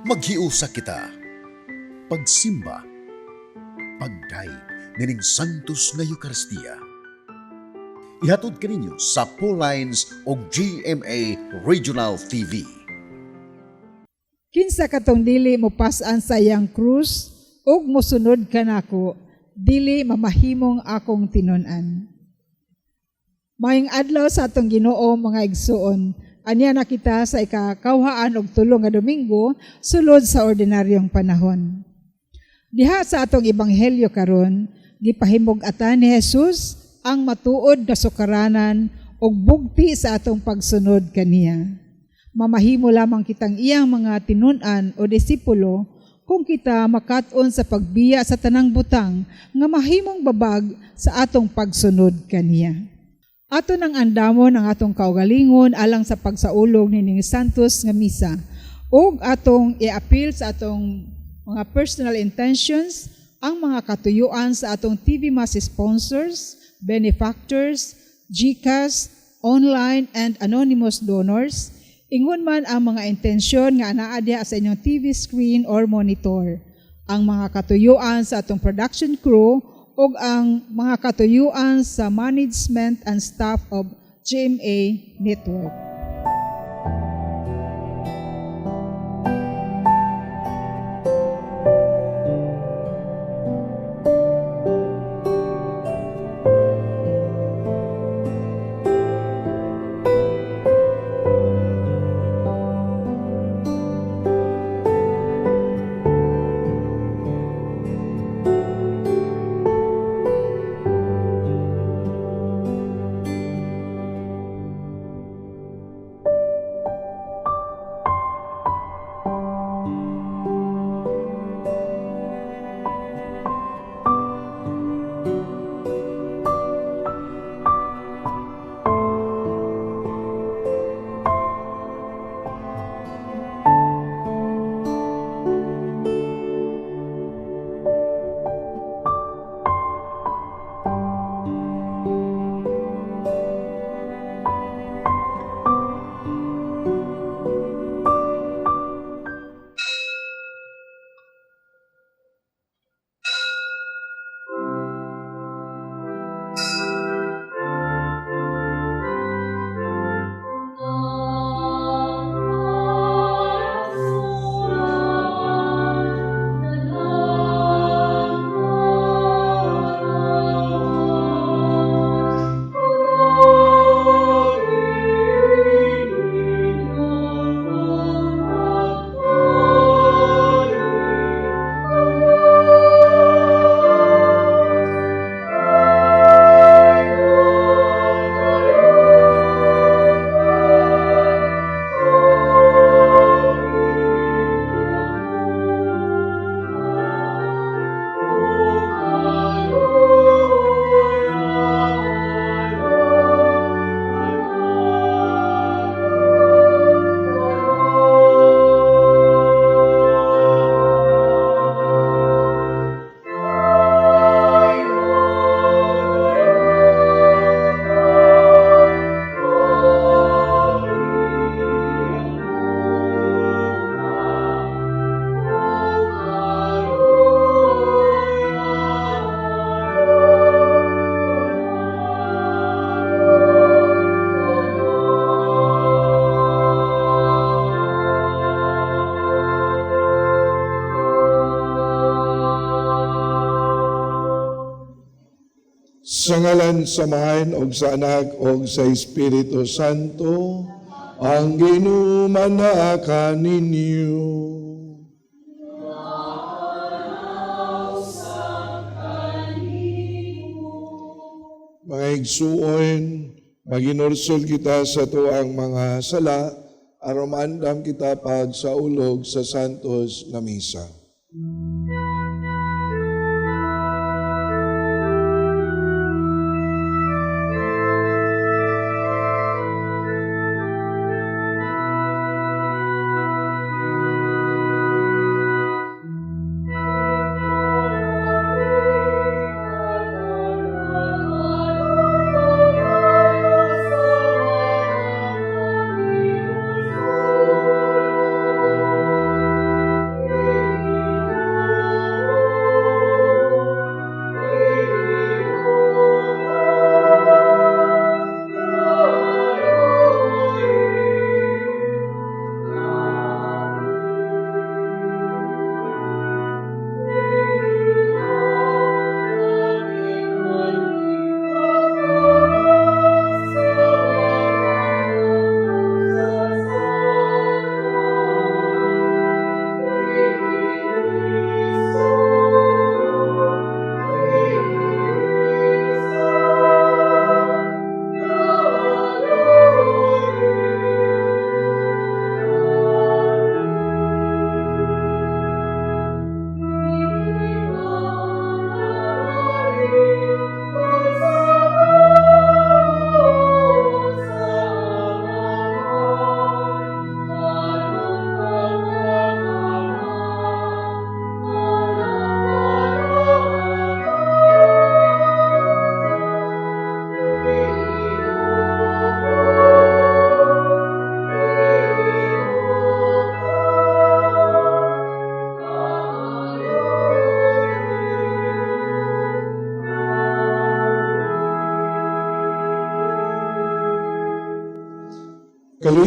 Maghiusa kita. Pagsimba. Pagdayeg nining Santos nga Eukaristiya. Ihatod kaninyo sa Lines o GMA Regional TV. Kinsa katong dili mo pas-an sa iyang krus ug mosunod kanako, dili mamahimong akong tinun-an. Maayong adlaw sa atong Ginoo, mga igsuon. Ania na kita sa ika-23 nga Domingo sulod sa ordinaryong panahon. Diha sa atong ebanghelyo karon, gipahimug-atan ni Jesus ang matuod nga sukaranan ug bugti sa atong pagsunod kaniya. Mamahimo lamang kitang iyang mga tinun-an o disipulo kung kita makat-on sa pagbiya sa tanang butang nga mahimong babag sa atong pagsunod kaniya. Ato nang andamon ang atong kaugalingon alang sa pagsaulog nining Santos nga Misa ug atong iapil sa atong mga personal intentions ang mga katuyuan sa atong TV Mass sponsors, benefactors, GCash, online and anonymous donors. Ingon man ang mga intensyon nga anaa diha sa inyong TV screen or monitor, ang mga katuyuan sa atong production crew ug ang mga katuyuan sa management and staff of GMA Network. Sa ngalan sa Amahan ug sa Anak ug sa Espiritu Santo, ang Ginoo manaa kaninyo. Mga igsuon, maginursol kita sa atuang mga sala, aron maandam kita pagsaulog sa Santos nga Misa.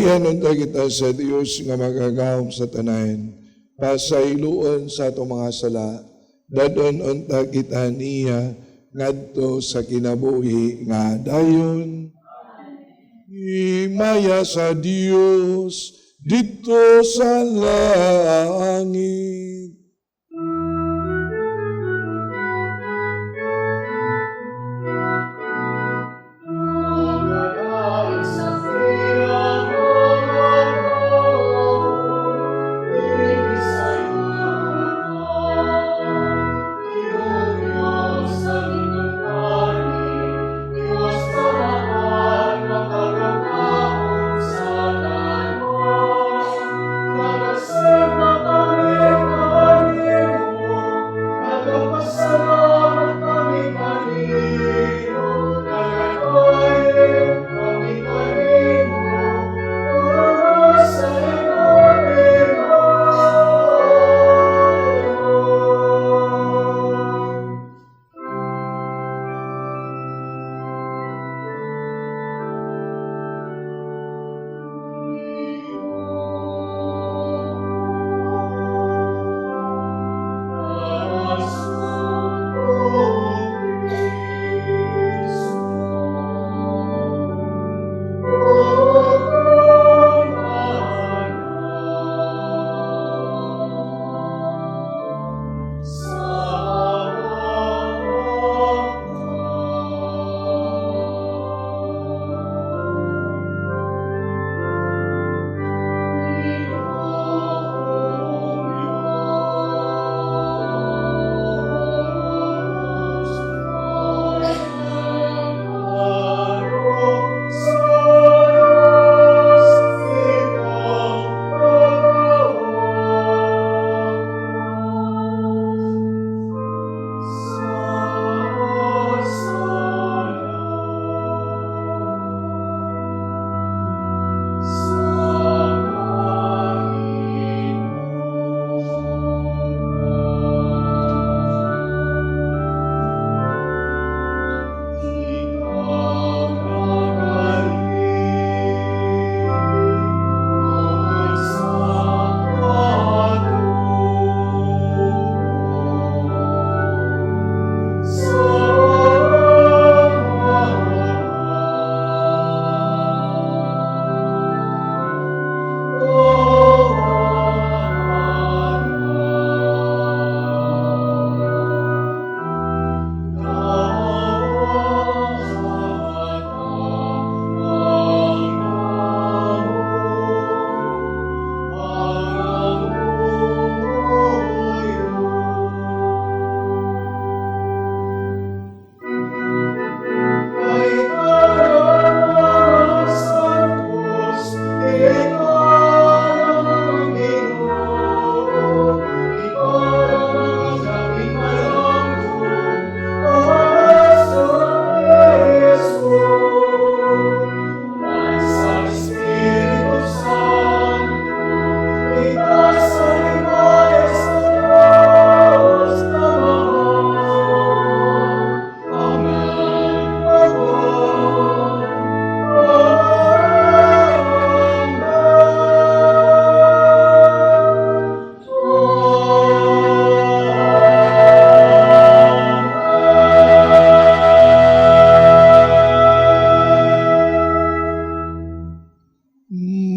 Luyan unta kita sa Dios nga makagagahom sa tanan, pasayloon sa atong mga sala, dad-on unta kita niya ngadto sa kinabuhi nga dayon. Himaya sa Dios didto sa langit.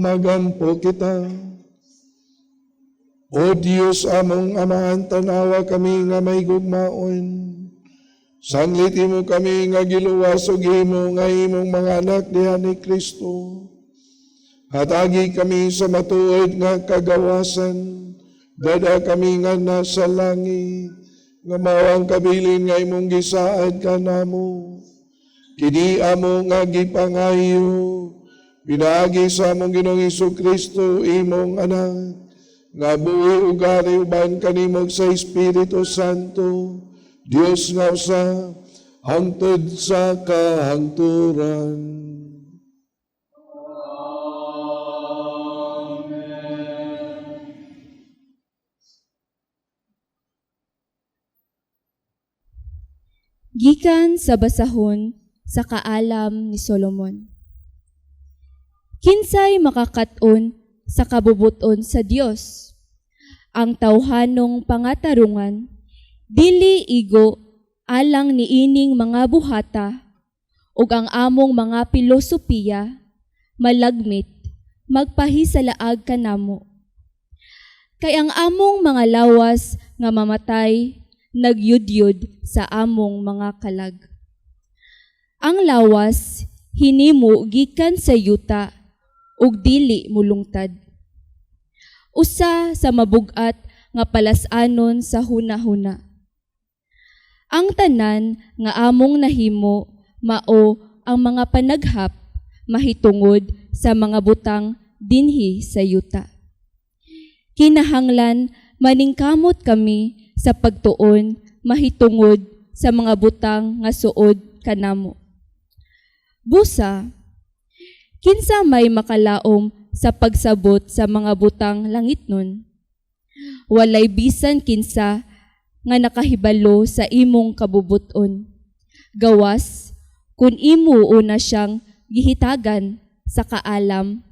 Magampo kita. O Diyos among Amahan, tanawa kami nga may gugmaon. Sanglit mo kami nga giluwas ug himo nga imong mga anak diha ni Kristo. Hatagi kami sa matuod nga kagawasan. Dad-a kami nga nasa langit, nga mao ang kabilin nga imong gisaad kanamo. Kini amo nga gipangayo, pinaagi sa among Ginoong Kristo, imong anak, nga buhi ug hari uban kanimo sa Espiritu Santo, Dios nga usa, hangtod sa kahangturan. Amen. Gikan sa basahon sa kaalam ni Solomon. Kinsay makakat-on sa kabubuton sa Dios? Ang tawhanong pangatarungan dili igo alang niining mga buhata, ug ang among mga pilosopiya malagmit magpahisalaag kanamo. Kay ang among mga lawas nga mamatay nagyudyod sa among mga kalag. Ang lawas hinimo gikan sa yuta ug dili mulungtad. Usa sa mabugat nga palas-anon sa huna-huna. Ang tanan nga among nahimo mao ang mga panaghap mahitungod sa mga butang dinhi sa yuta. Kinahanglan maningkamot kami sa pagtuon mahitungod sa mga butang nga suod kanamo. Busa, kinsa may makalaom sa pagsabot sa mga butang langitnon? Walay bisan kinsa nga nakahibalo sa imong kabubuton. Gawas, kung imo una siyang gihitagan sa kaalam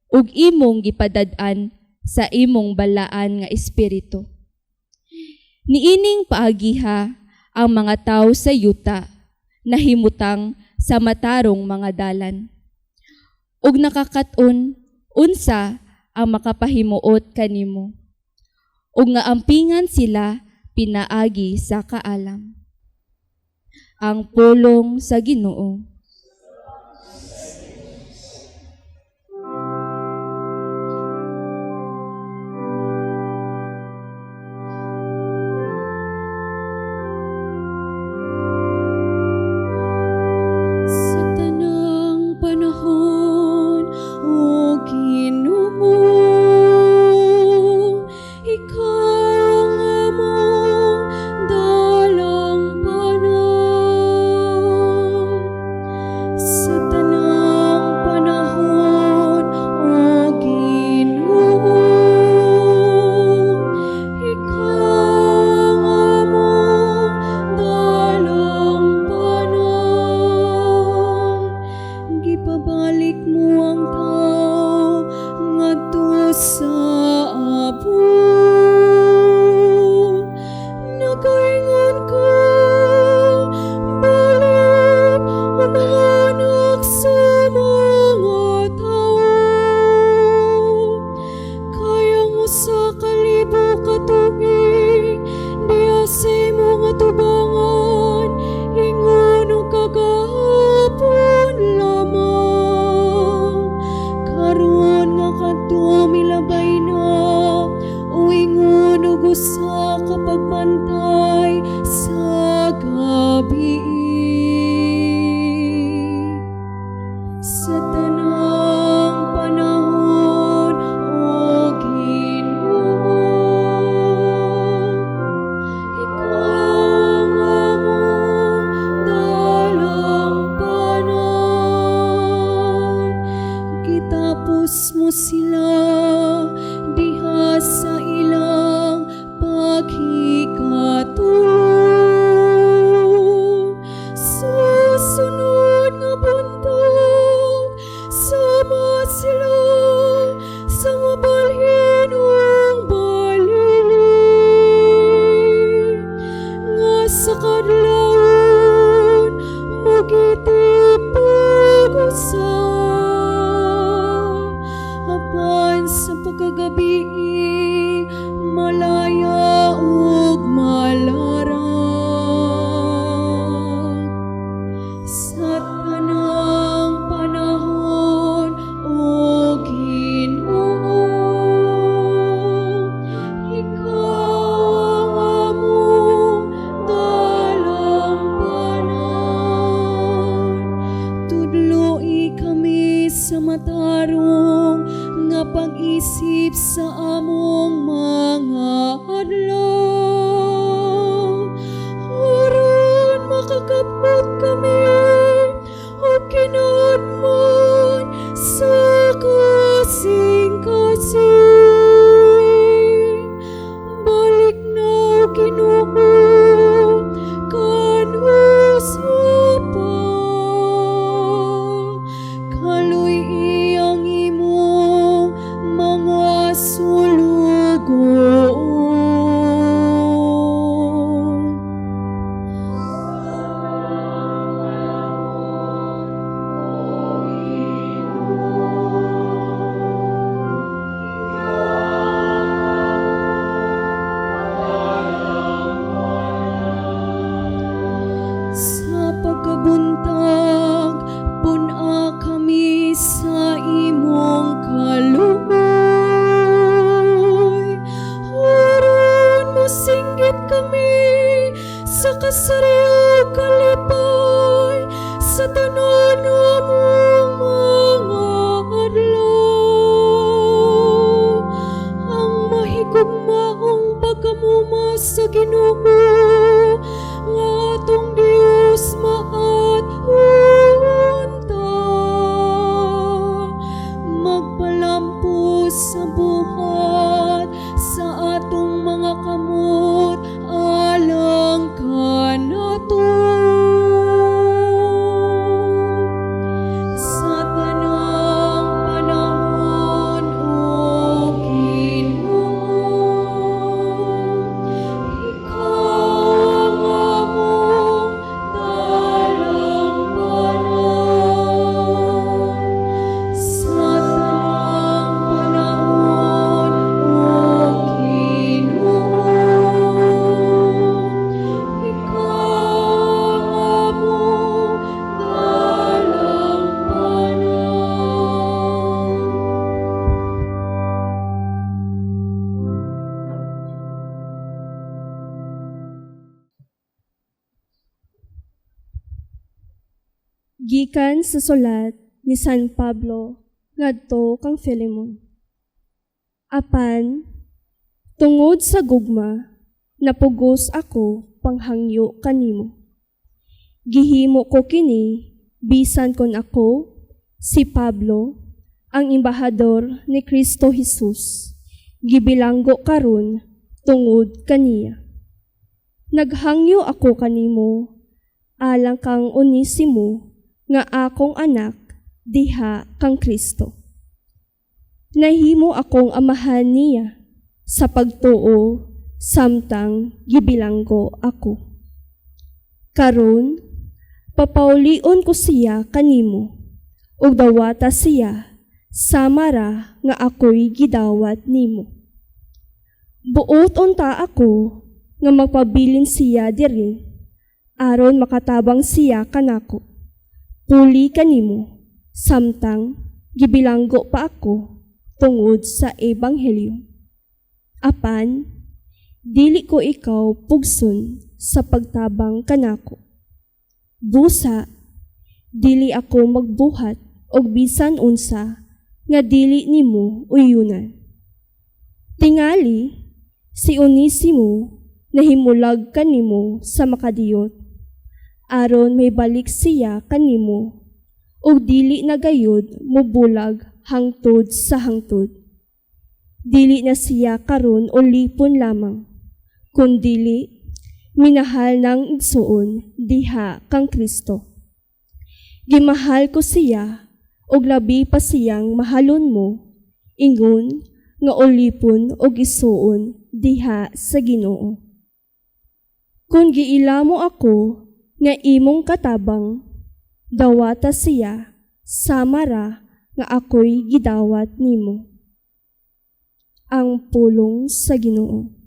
ug imong gipadad-an sa imong balaan nga espiritu. Niining paagiha ang mga tao sa yuta nahimutang sa matarong mga dalan. Ug nakakaton unsa ang makapahimuot kanimo. Ug nga ampingan sila pinaagi sa kaalam. Ang pulong sa Ginoo. Sa tanang panahon, O Ginoo, ikaw ang among dalangpanan. Sa tanang panahon, O Ginoo, ikaw ang among dalangpanan. Gipabalik mo ang tao ngadto sa abo. Nakaingon ka, "Balik ang mga anak sa mga tao." Kay ang 1,000 ka tuig diha sa imong atubangan ingon og kagahapon lamang. Karon nga kadto milabay na, o ingon og usa ka pagbantay sa gabii. Sa tanang panahon, O Ginoo, ikaw ang among dalangpanan. Gitapos mo sila diha sa ilang paghikatulog. Sa sunod nga buntag, sama sila sa mabalhinong balili nga sa kadlawon mugitipog usab, apan sa pagkagabii malaya ug malarag. Sa tanang panahon, O Ginoo, ikaw ang among dalangpanan. Tudloi kami sa matarong nga pag-isip sa among mga adlaw. Sa kasariw kalipay sa tanan among mga adlaw. Ang mahigugmaong pagkamuma sa Ginoo nga atong Dios maat unta magpalampos sa buhat sa atong mga kamot alang kanato. Sa tanang panahon, O Ginoo, ikaw ang among dalangpanan. Sa tanang panahon, O Ginoo, ikaw ang among dalangpanan. Gikan sa sulat ni San Pablo ngadto kang Filemon. Apan tungod sa gugma, napugos ako panghangyo kanimo. Gihimo ko kini bisan kon ako si Pablo, ang embahador ni Kristo Jesus, gibilanggo karon tungod kaniya. Naghangyo ako kanimo alang kang Onesimo nga akong anak diha kang Kristo. Nahimo akong amahan niya sa pagtuo samtang gibilanggo ako. Karon, papaulion ko siya kanimo ug dawata siya sama ra nga ako'y gidawat nimo. Buot unta ako nga magpabilin siya diri aron makatabang siya kanako. Puli kanimo samtang gibilanggo pa ako tungod sa ebanghelyo. Apan dili ko ikaw pugson sa pagtabang kanako. Busa dili ako magbuhat og bisan unsa nga dili nimo uyunan. Tingali si Onesimo nahimulag kanimo sa makadiyot aron may balik siya kanimo ug dili na gayud mobulag hangtod sa hangtod. Dili na siya karon ulipon lamang, kundili minahal ng igsuon diha kang Kristo. Gimahal ko siya ug labi pa siyang mahalon mo, ingon nga ulipon og isuon diha sa Ginoo. Kung giila mo ako nga imong katabang, dawata siya sama ra nga ako'y gidawat nimo. Ang pulong sa Ginoo.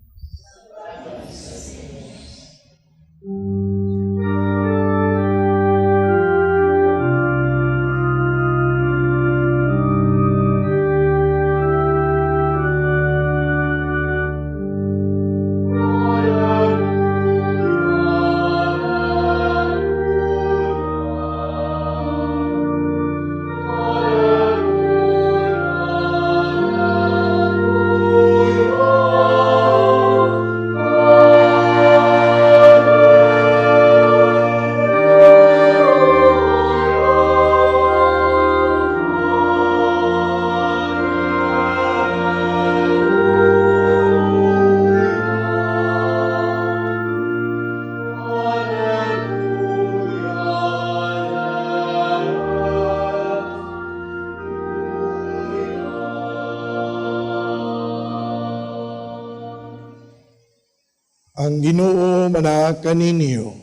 Ang Ginoo manaa kaninyo.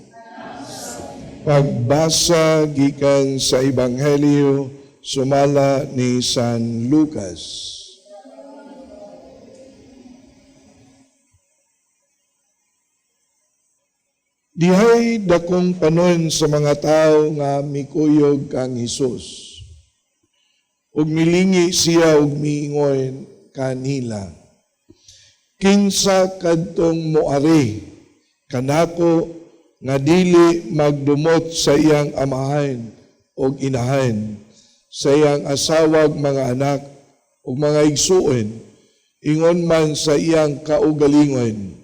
Pagbasa gikan sa Ebanghelyo sumala ni San Lucas. Dihay dakong panon sa mga tao nga mikuyog kang Hesus. Ug milingi siya ug miingon kanila. Kinsa kadtong moari kanako nga dili magdumot sa iyang amahan og inahan, sa iyang asawag, mga anak ug mga igsuon, ingon man sa iyang kaugalingon,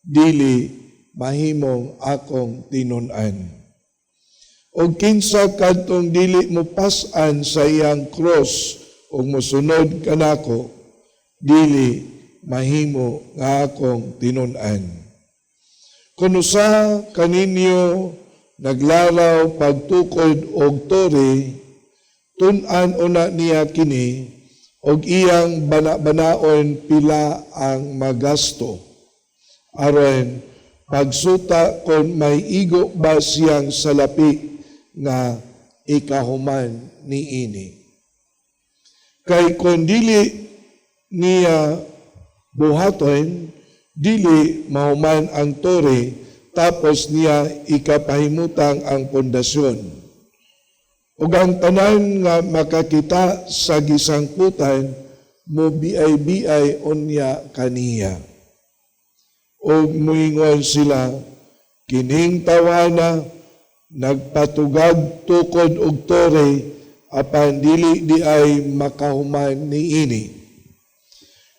dili mahimong akong tinun-an. Og kinsa kadtong dili mo pas-an sa iyang cross ug mosunod kanako, dili mahimo nga akong tinun-an. Kung usa kaninyo naglaraw pagtukod og tore, tun-an una niya kini og iyang bana-banaon pila ang magasto, aron pagsuta kon may igo ba siyang salapi nga ikahuman niini. Kay kung dili niya buhaton, dili mahuman ang tore, tapos niya ikapahimutang ang pundasyon. Ug ang tanan nga makakita sa gisangputan, mo biay-biay unya kaniya. Ug muingon sila, "Kining tawana nagpatugag tukod og tore, apan dili diay makahuman niini."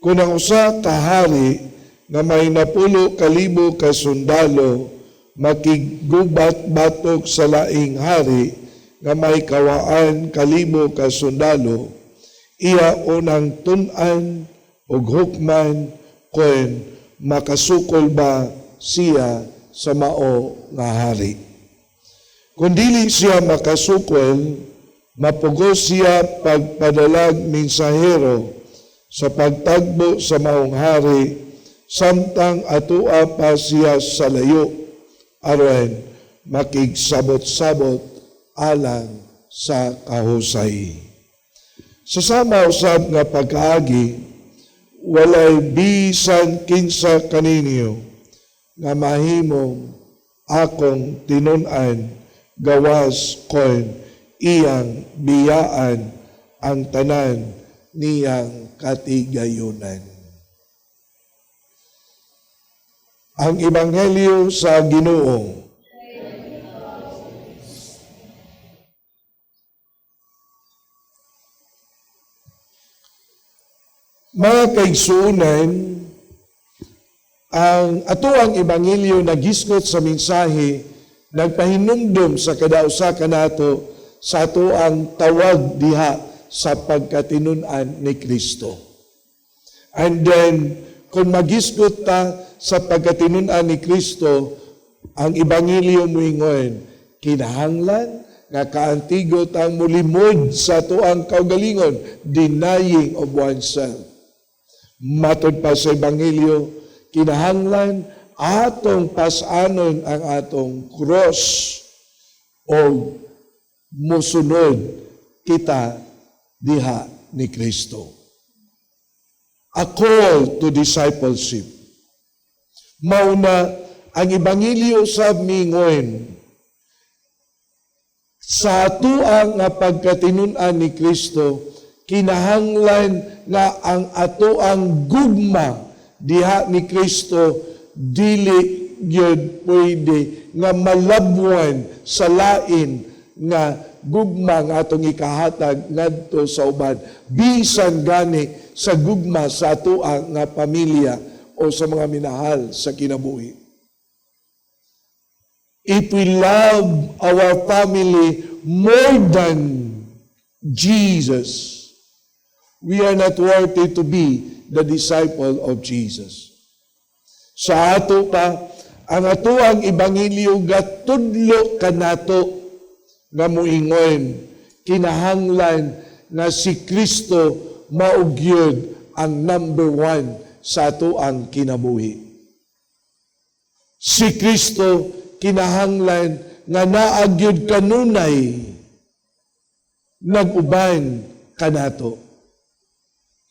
Kung ang usa ka hari nga may 10,000 ka sundalo makiggubat batok sa laing hari nga may 200,000 ka sundalo, iya unang tun-an ug hukman kon makasukol ba siya sa mao nga hari. Kung dili siya makasukol, mapugos siya pagpadalag mensahero sa pagtagbo sa maong hari samtang atua pa siya sa layo, aron makigsabot-sabot alang sa kahusay. Sa sama usab nga pagkaagi, walay bisan kinsa kaninyo nga mahimong akong tinun-an gawas kon iyang biyaan ang tanan niyang katigayunan. Ang Ebanghelyo sa Ginoo. Mga kaigsuonan, ang atoang Ebanghelyo nagisgot sa mensahe, nagpahinumdum sa kada usa kanato sa atoang tawag diha sa pagkatinun-an ni Kristo. And then, kung magisgot ta sa pagkatinun-an ni Kristo, ang Ebanghelyo muingon, kinahanglan nga kaantigo tang mulimod sa atoang kaugalingon, denying of oneself. Matod pa sa Ebanghelyo, kinahanglan atong pasanon ang atong cross o musunod kita diha ni Kristo. A call to discipleship. Mauna ang Ebanghelyo sa mingon sa atuang nga pagkatinun-an ni Kristo, kinahanglan nga ang atoang gugma diha ni Kristo dili gyud pwede nga malabwan sa lain nga gugma nga atong ikahatag ngadto sa uban, bisan gani sa gugma sa atoang nga pamilya o sa mga minahal sa kinabuhi. If we love our family more than Jesus, we are not worthy to be the disciple of Jesus. Sa ato pa, ang atoang Ebanghelyo gatudlo kanato nga muingon, kinahanglan nga si Kristo mao gyud ang number one sa atoang kinabuhi. Si Kristo kinahanglan nga naa gyud kanunay nag-uban kanato.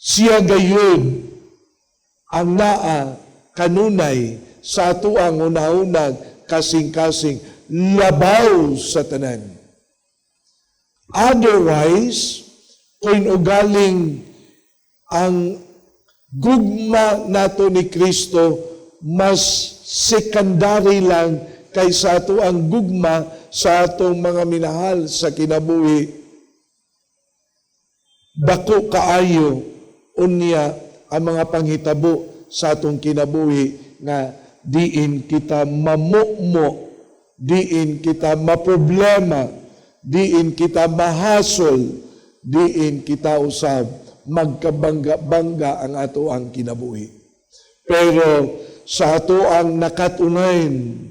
Siya gayud ang naa kanunay sa atoang hunahunag, kasing-kasing, labaw sa tanan. Otherwise, kung ugaling ang gugma nato ni Kristo mas secondary lang Kay sa ato ang gugma sa atong mga minahal sa kinabuhi, dako kaayo unya ang mga panghitabo sa atong kinabuhi nga diin kita mamukmo, diin kita maproblema, diin kita mahasol, diin kita usab magkabangga-bangga ang ato ang kinabuhi. Pero sa ato ang nakatunayan,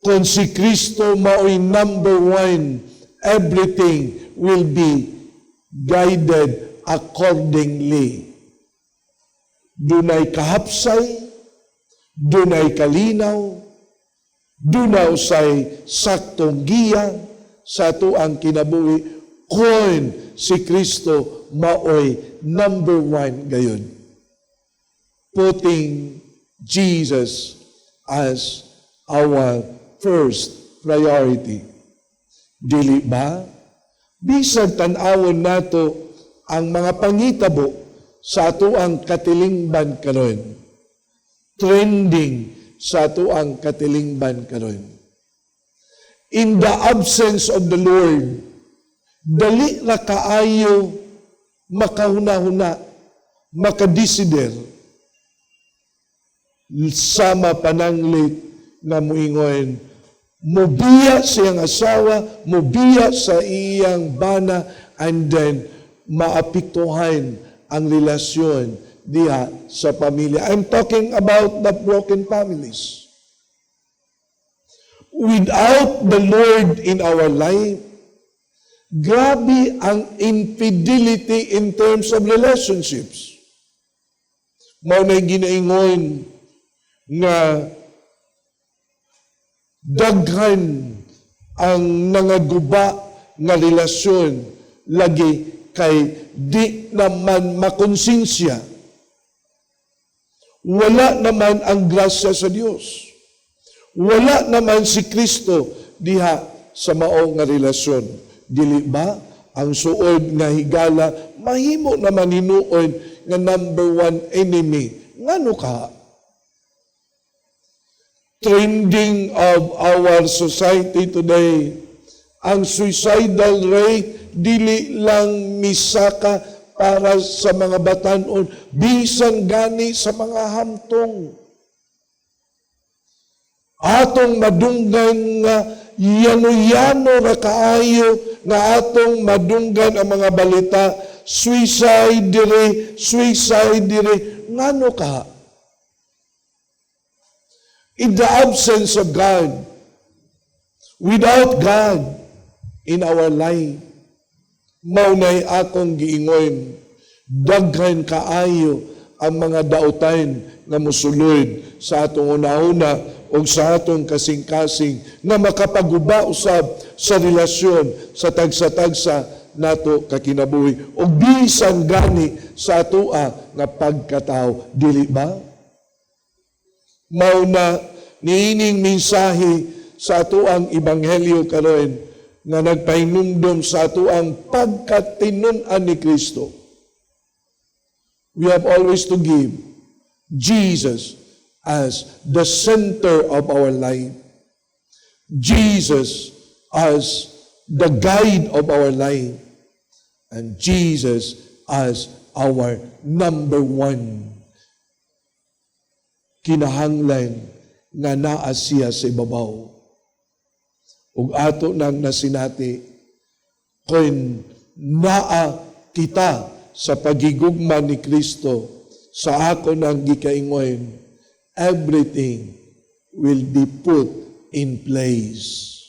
kung si Kristo mao'y number one, everything will be guided accordingly. Dunay kahapsay, dunay kalinaw, dunay usay saktong giya sa ato ang kinabuhi kung si Kristo maoy number one gayon. Putting Jesus as our first priority. Dili ba? Bisag tan-awon nato ang mga pangitabo sa ato ang katilingban karon. Trending sa ato ang katilingban karon. In the absence of the Lord, dali ra kaayo makahuna-huna, makadesider, sama pananglit nga muingon, mubiya sa iyang asawa, mubiya sa iyang bana, and then maapektuhan ang relasyon diha sa pamilya. I'm talking about the broken families. Without the Lord in our life, grabe ang infidelity in terms of relationships. Mao na ginaingon nga daghan ang nangaguba nga relasyon lagi kay di naman makonsensya. Wala naman ang grasya sa Dios. Wala naman si Kristo diha sa mao nga relasyon. Dili ba? Ang suod nga higala mahimo naman hinuon nga number one enemy. Ngano ka? Trending of our society today, ang suicidal rate dili lang misaka para sa mga batanon, bisan gani sa mga hamtong. Atong madunggan nga yano-yano ra kaayo nga atong madunggan ang mga balita, suicide dire, suicide dire. Ngano ka? In the absence of God, without God in our life, mao nay akong giingon, daghan kaayo ang mga dautan nga mosulod sa atong una-una o sa atong kasing-kasing nga makapaguba usab sa relasyon sa tagsa-tagsa nato kakinabuhi o bisan gani sa atoa nga pagkatao, dili ba? Mao na niining mensahe sa atoang ebanghelyo karon nga nagpahinumdom sa atoang pagkatinun-an ni Kristo. We have always to give Jesus as the center of our life. Jesus as the guide of our life. And Jesus as our number one kinahanglan nga naa siya sa ibabaw. Ug ato nang nasinati, kung naa kita sa pagigugma ni Kristo, sa ako nang gikaingon, everything will be put in place.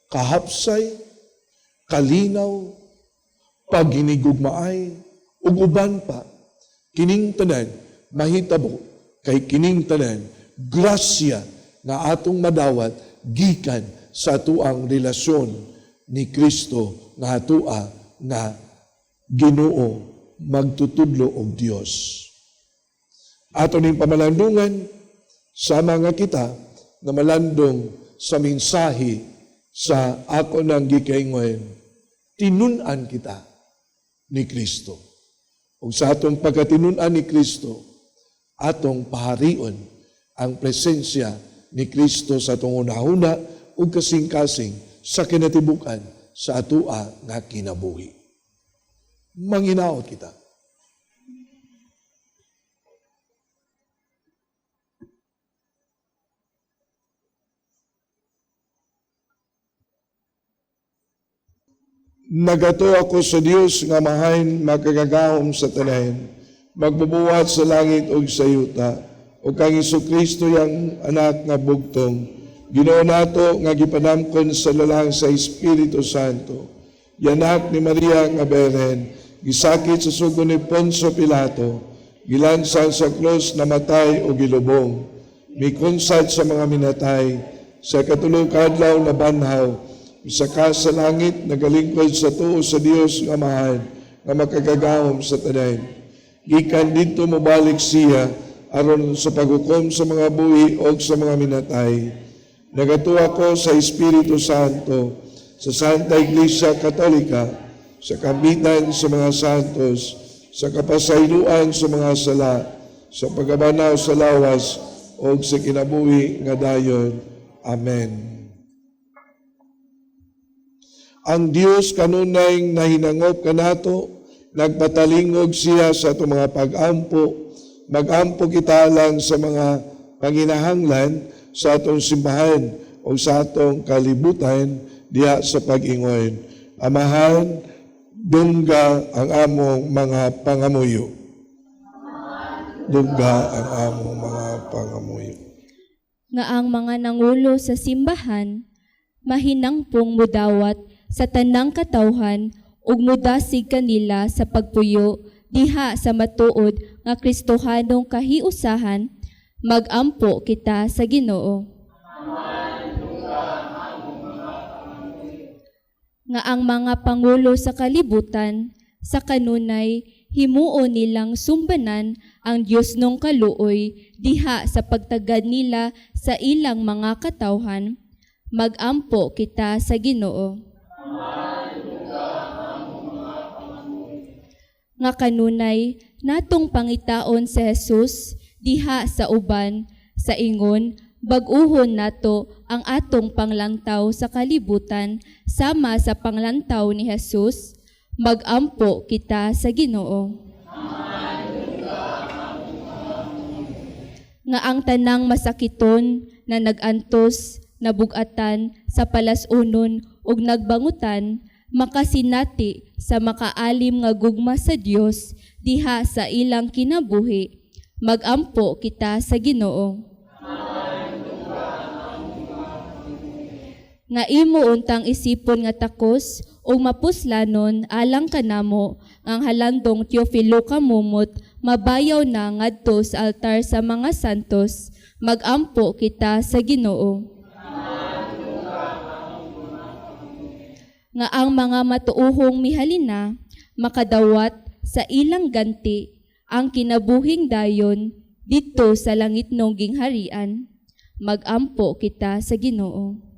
Kahapsay, kalinaw, paghinigugmaay, ug uban pa, kining tanan mahitabo kay kining tanan grasya nga atong madawat gikan sa atuang relasyon ni Kristo nga atua nga Ginoo, magtutudlo og Dios. Ato ning pamalandungan sama nga kita na malandong sa mensahe sa ako nang gikaingon, tinun-an kita ni Kristo. Ug sa atong pagkatinun-an ni Kristo, atong paharion ang presensya ni Kristo sa atong hunahuna ug kasing-kasing sa kinatibukan sa atua nga kinabuhi. Manginaot kita. Nagato ako sa Dios nga Amahan, makagagahom sa tanan, magbubuhat sa langit ug sa yuta, ug kang Kristo, iyang anak nga bugtong, Ginoo nato, nga gipanamkon sa lalang sa Espiritu Santo. Yanak ni Maria nga Berhen, gisakit sa sugo ni Poncio Pilato, gilansang sa krus, namatay o gilubong, mikunsad sa mga minatay, sa ikatulo ka adlaw nabanhaw, misaka sa langit, nagalingkod sa tuo sa Dios nga Amahan nga makagagahom sa tanan. Gikan didto mobalik siya aron sa paghukom sa mga buhi o sa mga minatay. Nagatuo ako sa Espiritu Santo, sa Santa Iglesia Katolika, sa kambitan sa mga santos, sa kapasayloan sa mga sala, sa pagkabanhaw sa lawas, o sa kinabuhi nga dayon. Amen. Ang Dios kanunay nahinangop kanato, nagpatalingog siya sa atong mga pag-ampo. Magampo kita lang sa mga panginahanglan sa atong simbahan o sa atong kalibutan diha sa pag-ingon. Amahan, dungga ang among mga pangamuyo. Dungga ang among mga pangamuyo. Nga ang mga nangulo sa simbahan mahinangpong mudawat sa tanang katawhan ug mudasig kanila sa pagpuyo diha sa matuod nga Kristohanong kahiusahan, magampo kita sa Ginoo. Nga ang mga pangulo sa kalibutan sa kanunay himuon nilang sumbanan ang Dios nong kaluoy diha sa pagtagad nila sa ilang mga katawhan, magampo kita sa Ginoo. Nga kanunay natong pangitaon sa Jesus diha sa uban sa ingon bag-uhon nato ang atong panglantaw sa kalibutan sama sa panglantaw ni Jesus, magampo kita sa Ginoo. Nga ang tanang masakiton na nag-antos, nabugatan sa palasunon ug nagbangutan makasinati sa makaalim nga gugma sa Dios diha sa ilang kinabuhi, magampo kita sa Ginoo. Nga imo untang isipon nga takos ug mapuslanon alang kanamo ang halandong Teofilo Camomot mabayaw na ngadto sa altar sa mga santos, magampo kita sa Ginoo. Nga ang mga matuohong mihalina makadawat sa ilang ganti ang kinabuhing dayon didto sa langitnong gingharian, magampo kita sa Ginoo.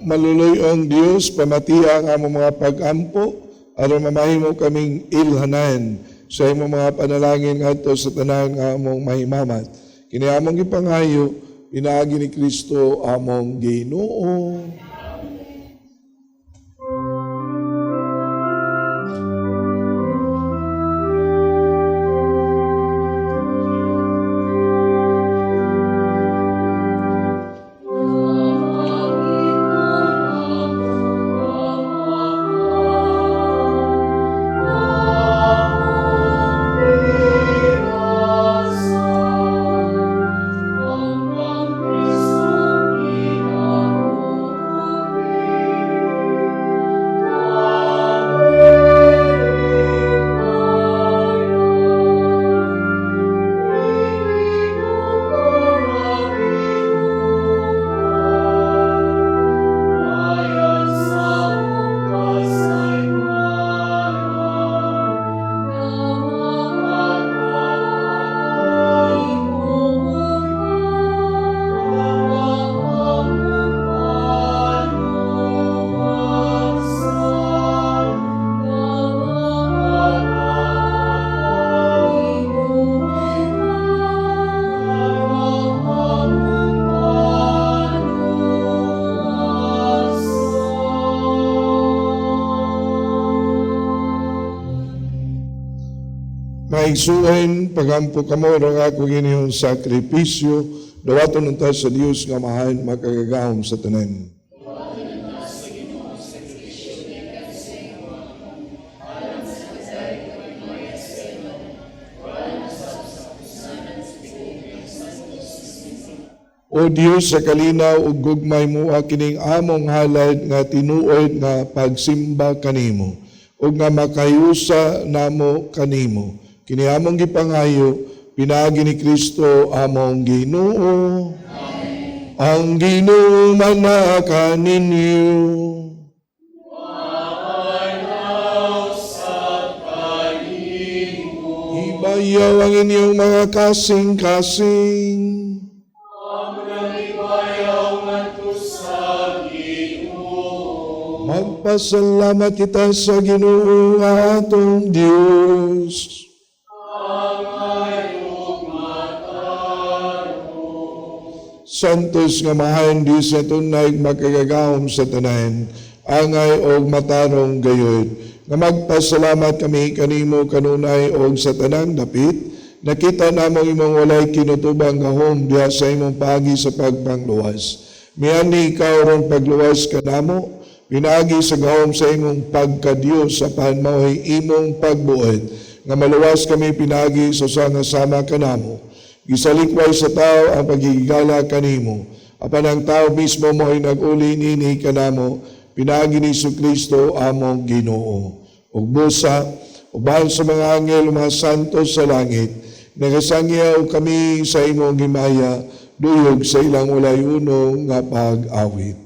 Maluluy-ong Dios, pamatia ang among mga pag-ampo aron mamahimo kaming ilhanan sa imong mga panalangin ngadto sa tanan nga among mahimamat. Kini among gipangayo pinaagi ni Kristo among Ginoo. Mga igsuon, pagampo kamo ng ako inyong sakripisyo, dawaton unta sa Dios nga Amahan makagagahom sa tanan. O Dios, sa kalinaw ug gugmay mo kining among halad nga tinuod nga pagsimba kanimo ug nga makayusa namo kanimo. Kini among gipangayo pinaagi ni Kristo among Ginoo. Amen. Ang Ginoo manaa kaninyo. Ibayaw ang inyong mga kasing-kasing. Magpasalamat kita sa Ginoo nga atong Dios. Santos nga mahan Dios sa tunay makagagahom sa tanan, angay og matarong gayod, nga magpasalamat kami kanimo kanunay og sa tanang dapit, nakita namong imong walay kinutubang gahom diha sa imong paagi sa pagpangluwas. Miani ikaw ron pagluwas kanamo, pinaagi sa gahom sa imong pagkadiyos apan mao'y imong pagbuot, nga maluwas kami pinaagi sa usa nga sama kanamo. Gisalikway sa tao ang pagigigala kanimo. Apan ang tao mismo mo'y nag-uli nini kanamo, pinaagi ni Kristo among Ginoo. Ug busa, uban sa mga anghel ug mga santo sa langit, nagasangyaw kami sa imong himaya, duyog sa ilang walay uno nga pag-awit.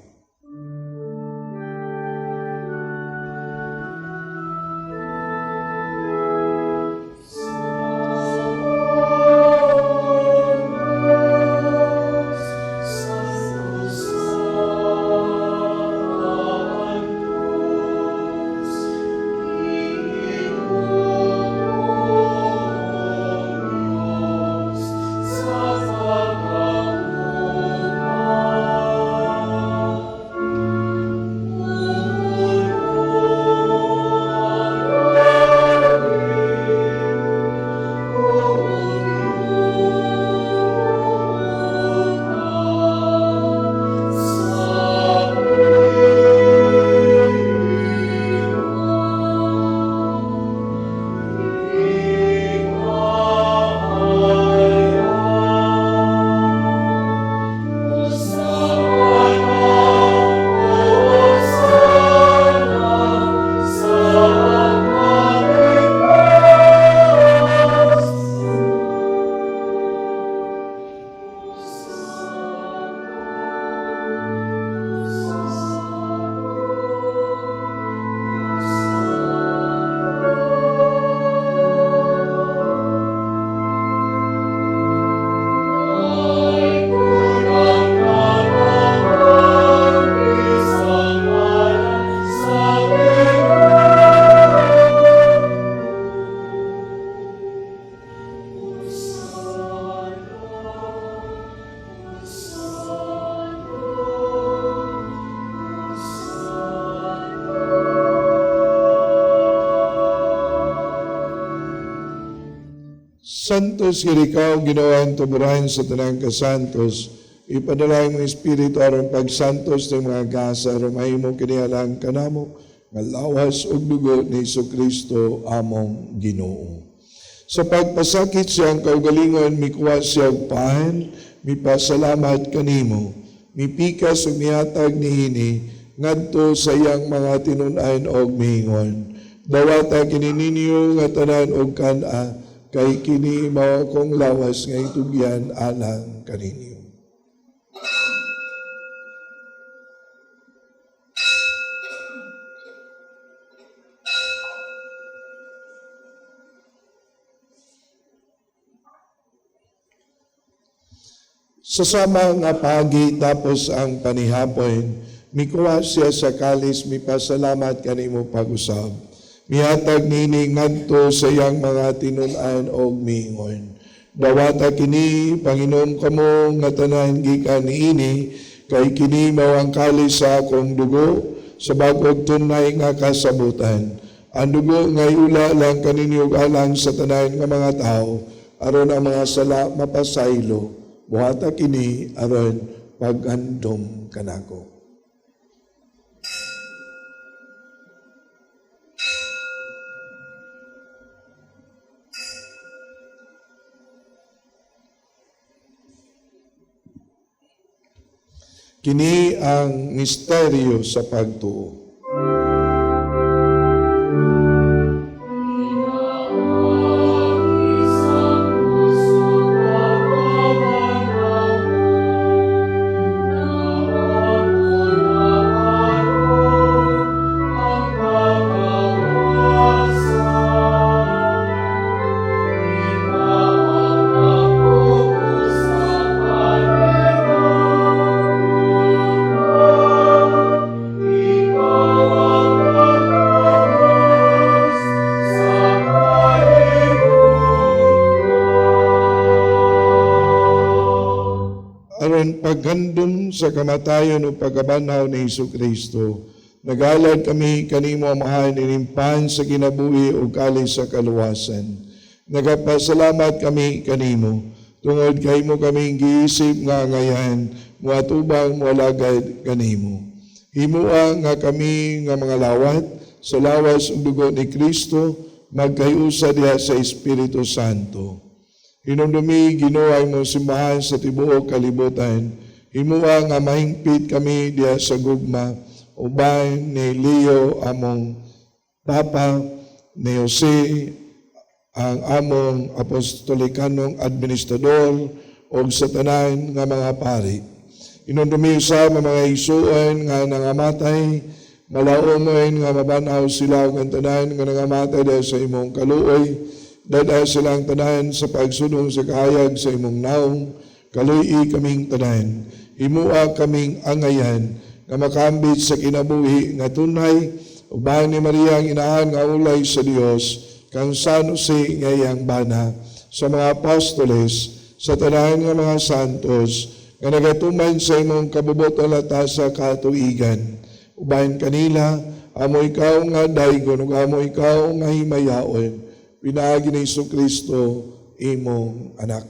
Santos gid ikaw, Ginoo ang tuburahan sa tanang kasantos. Ipadala imong Espiritu aron pagsantos ng mga gasa aron mahimo kini alang kanamo nga lawas ug dugo ni Kristo among Ginoo. Sa pagpasakit siyang kaugalingon, mikuha siya og pan, mipasalamat kanimo, mipikas ug mihatag niini ngadto sa iyang mga tinun-an og miingon. Dawata kini ninyo nga tanan og kan-a, kay kini mao akong lawas nga itugyan alang kaninyo. Sa sama nga pagi tapos ang panihapon, mikuha siya sa kalis, mipasalamat kanimo pag-usab. Mihatag nini ngadto sa iyang mga tinun-an og miingon. Dawata kini, panginom kamo nga tanan gikan niini, kay kini mao ang kalis sa akong dugo, sa bag-ong tunay nga kasabutan. Ang dugo nga iula lang kaninyo alang sa tanan nga mga tao, aron ang mga sala mapasaylo. Buhata kini aron paghandom kanako. Kini ang misteryo sa pagtuo. Aron paghandom sa kamatayon o pagkabanhaw ni Hesus Kristo, nagalad kami kanimo, Amahan, inimpan sa kinabuhi o kalis sa kaluwasan. Nagapasalamat kami kanimo tungod kay mo kaming giisip nga ngayan muatubang moalagad kanimo. Himua nga kami nga mga lawat sa lawas ug dugo ni Kristo magkahiusa diha sa Espiritu Santo. Hinumdumi, Ginoo, ang imong simbahan sa tibuok kalibutan. Himua nga mahingpit kami diha sa gugma uban ni Leo among Papa, ni Jose ang among apostolikanong administrador ug sa tanan nga mga pari. Hinumdumi usab ang mga igsuon nga nangamatay, malaumon nga mabanhaw sila ug ang tanan nga nangamatay dahil sa imong kaluoy, dada silang tanan sa pagsunong sa kahayag sa imong naong, kaluy kaming tanan, himua kaming angayan, nga makambit sa kinabuhi nga tunay, uban ni Maria ang inahan nga ulay sa Dios, kang San Jose nga iyang bana, sa mga apostoles, sa tanan nga mga santos, nga nagatuman sa imong kabubuton lata sa katuigan. Uban kanila, amo ikaw nga daygon, ug amo ikaw nga himayaon, pinaagi ni Hesus Kristo, imong anak.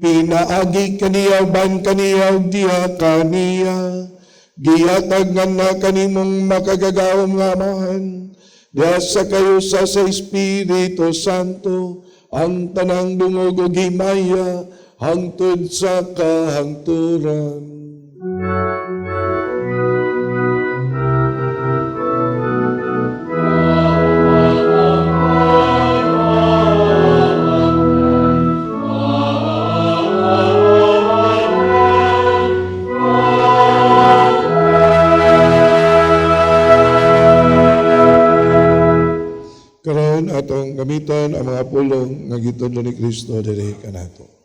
Pinaagi kaniya, uban kaniya, ug diha kaniya, gihatag nga na kanimong makagagahom nga Amahan, diha sa kayusa sa Espiritu Santo, ang tanang dungog ug himaya, hangtod sa kahangturan. Karon atong gamiton ang mga pulong nga gitudlo ni Kristo diri kanato.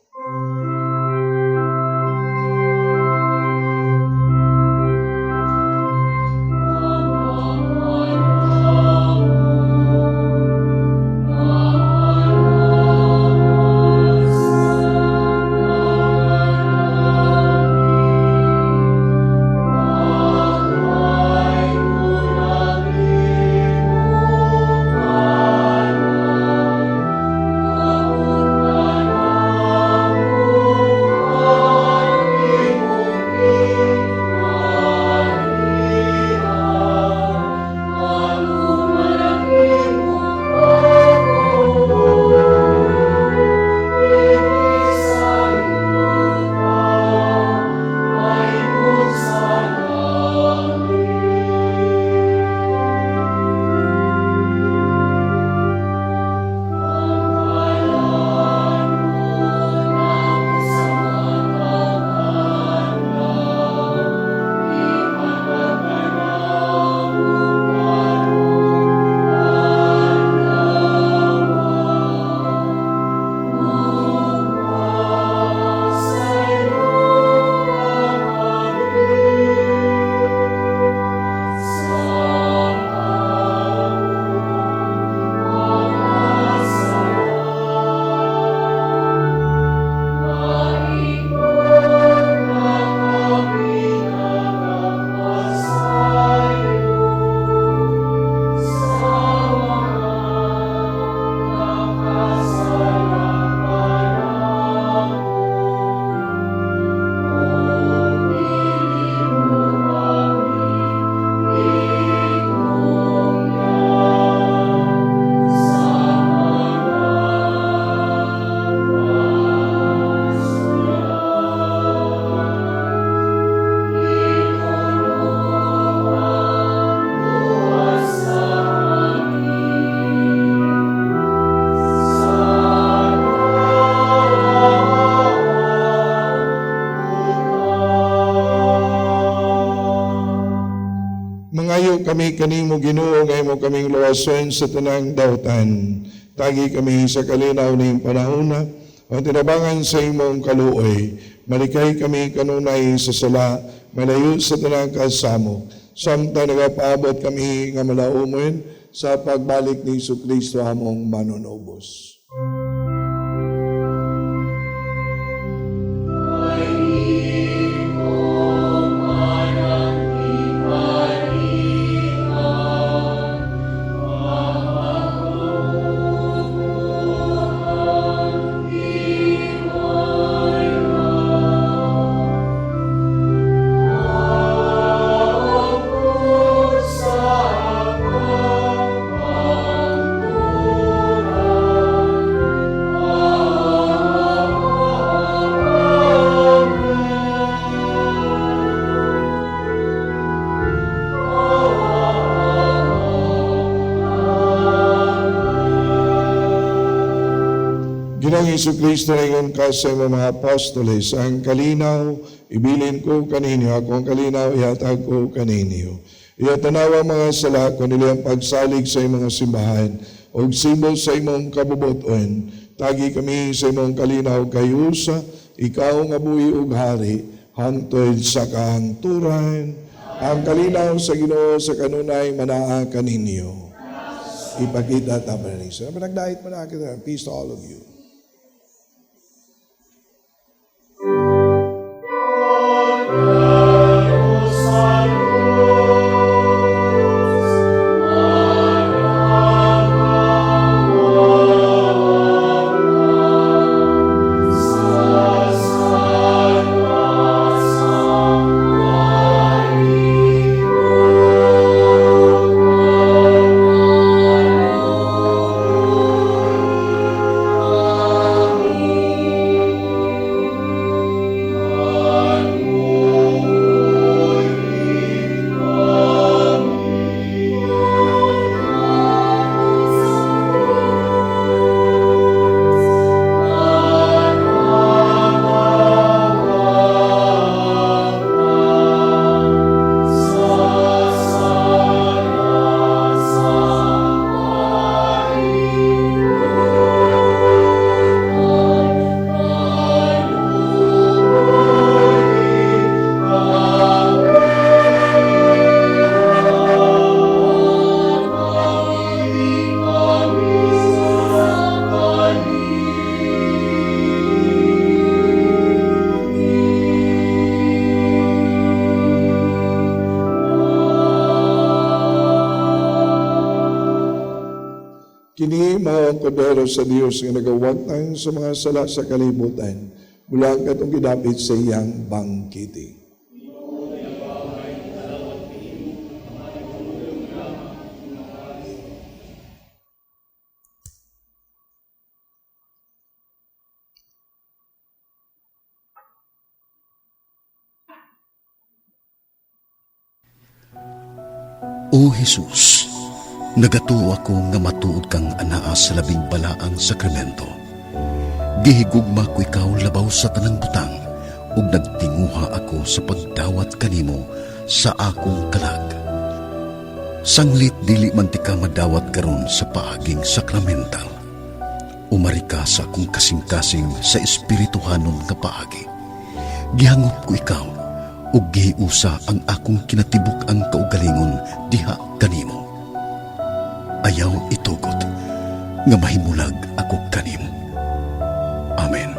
Nagahimo kami kanimo, Ginoo, nga imo kaming luwason sa tanang dautan. Tagi kami sa kalinaw ning panahona, ang tinabangan sa imong kaluoy. Malikay kami kanunay sa sala, malayo sa tanang kasamo. Samtang nagapaabot kami nga malaumon sa pagbalik ni Kristo among manunubos. Ginoong Kristo, ingon ka sa imong mga apostoles, "Ang kalinaw, ibilin ko kaninyo, akong kalinaw, ihatag ko kaninyo." Iya tanawa mga sala, kun ang pagsalig sa imong simbahan, ug sibol sa imong kabubuton. Tagi kami sa imong kalinaw kayusa, ikaw nga buhi ug hari, hangtod sa kahangturan. Ang kalinaw sa Ginoo sa kanunay manaa kaninyo. Ipakita ta pa ni sa. Nagdait man kita. Peace to all of you. Kini mao ang kordero sa Dios nga nagawagtang sa mga sala sa kalibutan. Bulag katong gidapit sa iyang bangkiti. O Jesus, nagatuo ako nga matuod kang anaa sa labing balaang sakramento. Gihigugma ko ikaw labaw sa tanang butang ug nagtinguha ako sa pagdawat kanimo sa akong kalag. Sanglit dili man tika madawat karon sa paaging sakramental. Umari ka sa akong kasing-kasing sa espirituhanon nga paagi. Gihangop ko ikaw ug gihiusa ang akong kinatibuk-ang kaugalingon diha kanimo. Ayaw itugot nga mahimulag ako kanimo. Amen.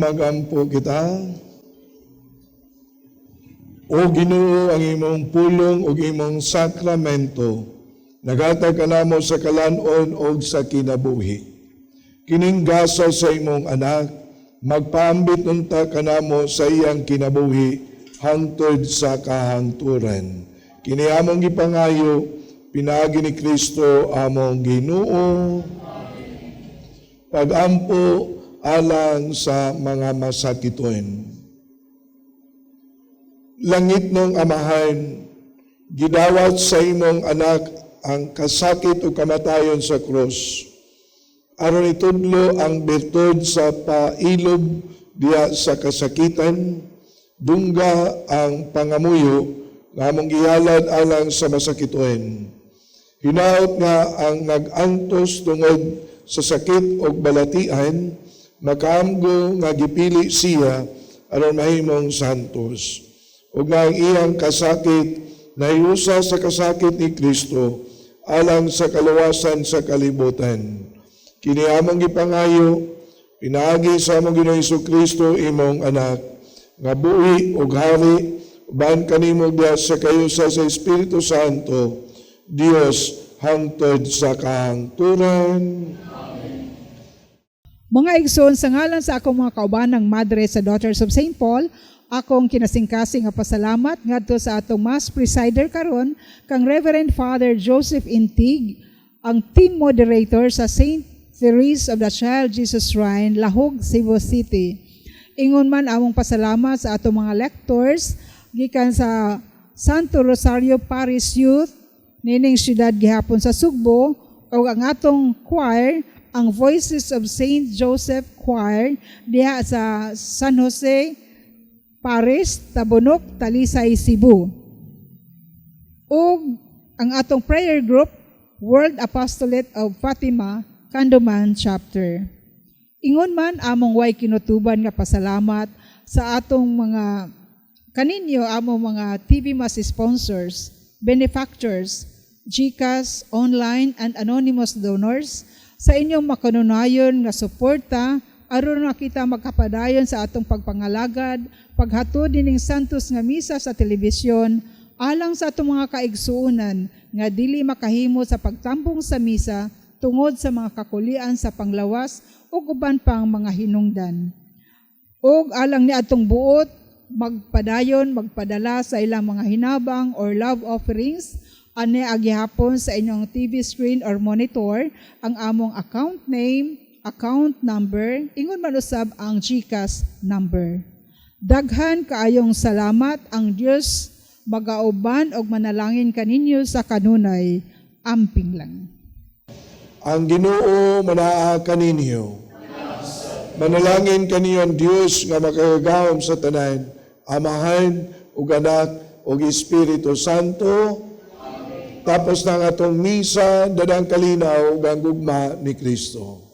Magampo kita. O Ginoo, ang imong pulong ug imong sakramento nagatag kanamo sa kalan-on ug sa kinabuhi. Kining gasa sa imong anak magpaambit unta kanamo sa iyang kinabuhi hangtod sa kahangturan. Kini among gipangayo pinaagi ni Kristo among Ginoo. Pagampo alang sa mga masakiton. Langitnong Amahan, gidawat sa imong anak ang kasakit ug kamatayon sa krus aron itudlo ang birtud sa pailob diha sa kasakitan. Dungga ang pangamuyo nga among gihalad alang sa masakiton. Hinaot nga ang nag-antos tungod sa sakit ug balatian makaamgo nga gipili siya aron mahimong santos ug nga ang iyang kasakit nahiusa sa kasakit ni Kristo alang sa kaluwasan sa kalibutan. Kini among gipangayo pinaagi sa among Ginoong Kristo, imong anak, nga buhi ug hari uban kanimo diha sa kayusa sa Espiritu Santo, Dios, hangtod sa kahangturan. Mga igsoon, sa ngalan sa akong mga kaubanang madre sa Daughters of St. Paul, akong kinasingkasing nga pasalamat ngadto sa atong Mass presider karon kang Reverend Father Joseph Intig, ang team moderator sa St. Therese of the Child Jesus Shrine, Lahug, Cebu City. Ingon man among pasalamat sa atong mga lectors gikan sa Santo Rosario Parish Youth nining syudad gihapon sa Sugbo ug ang atong choir, ang Voices of Saint Joseph Choir diha sa San Jose Parish, Tabunok, Talisay, Cebu. Ug ang atong prayer group, World Apostolate of Fatima, Canduman Chapter. Ingon man among way kinutuban nga pasalamat sa atong mga kaninyo, among mga TV Mass sponsors, benefactors, GCash, online and anonymous donors sa inyong makanunayon nga suporta aron na kita magkapadayon sa atong pagpangalagad, paghatod nining santos nga misa sa telebisyon alang sa atong mga kaigsuonan nga dili makahimo sa pagtambong sa misa tungod sa mga kakulian sa panglawas ug uban pang mga hinungdan. Ug alang ni atong buot magpadayon magpadala sa ilang mga hinabang or love offerings, ani agihapon sa inyong TV screen or monitor ang among account name, account number, ingon man usab ang GCash number. Daghan kaayong salamat. Ang Dios magauban og manalangin kaninyo sa kanunay. Amping lang. Ang Ginoo manaa kaninyo. Manalangin kaniyo ang Dios nga makagagahom sa tanan, Amahan ug Anak ug Espiritu Santo. Tapos na ang atong misa, dadang kalinaw ug ang gugma ni Kristo.